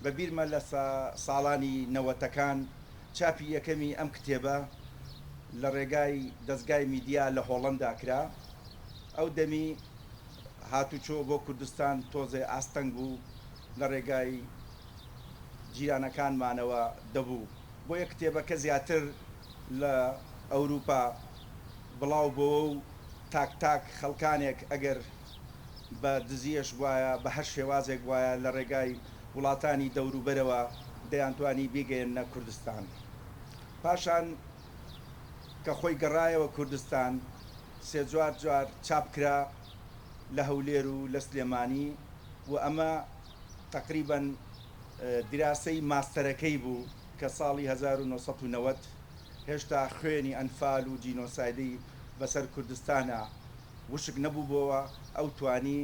بە بیرمە لە ساڵانی نەوەتەکان چاپی یەکەمی ئەم کتێبە لە ڕێگای دەزگای میدیا لە هۆڵەندا کرا. ئەو دەمی هاتوچۆ بۆ کوردستان تۆزێ ئاستەنگ بوو، لە ڕێگای جیرانەکانمانەوە دەبوو. بۆیە کتێبەکە زیاتر لە ئەوروپا بڵاو بۆوە و تاک تاک خەڵکانێک ئەگەر بە دزییەش بوایە، بە هەر شێوازێک بوایە لە ڕێگای وڵاتانی دەوروبەرەوە دەیانتوانی بیگەیەننە کوردستان. پاشان کە خۆی گەڕایەوە کوردستان، سێجوار جار چاپ کرا لە هەولێر و لە سلێمانی و ئەمە تەقریبەن دیراسەی ماستەرەکەی بوو کە ساڵی 1990 هێشتا خوێنی ئەنفال و جینۆسایدی بەسەر کوردستانا وشک نەبووبۆوە، ئەو توانی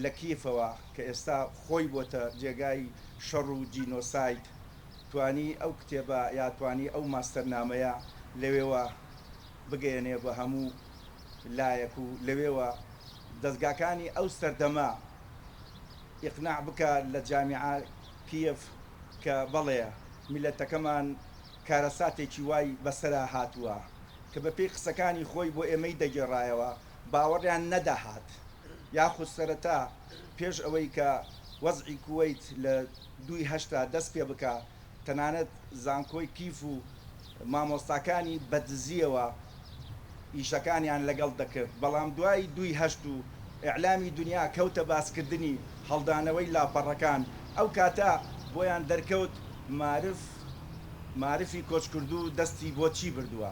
لە کیێفەوە کە ئێستا خۆی بۆتە جێگای شەڕ و جینۆساید توانی ئەو کتێبە یا توانی ئەو ماستەرنامەیە لەوێوە بگەیەنێ بە هەموو لایەک و لەوێوە دەزگاکانی ئەو سەردەمە ئیقناع بکا لە جامیعە کیێف کە بەڵێ میللەتەکەمان کارەساتێکی وای بەسەرا هاتووە کە بە پێی قسەکانی خۆی بۆ ئێمەی دەگێڕایەوە باوەڕیان نەدەهات یاخود سەرەتا پێش ئەوەی کە وەزعی کوەیت لە دووی 80 دەست پێ بکا تەنانەت زانکۆی کیف و مامۆستاکانی بە دزییەوە ئیشەکانیان لەگەڵ دەکرد، بەڵام دوای دووی هەشت و ئیعلامی دونیا کەوتە باسکردنی هەڵدانەوەی لاپەڕەکان، ئەو کاتە بۆیان دەرکەوت مارف مارفی کۆچکردوو دەستی بۆ چی بردووە.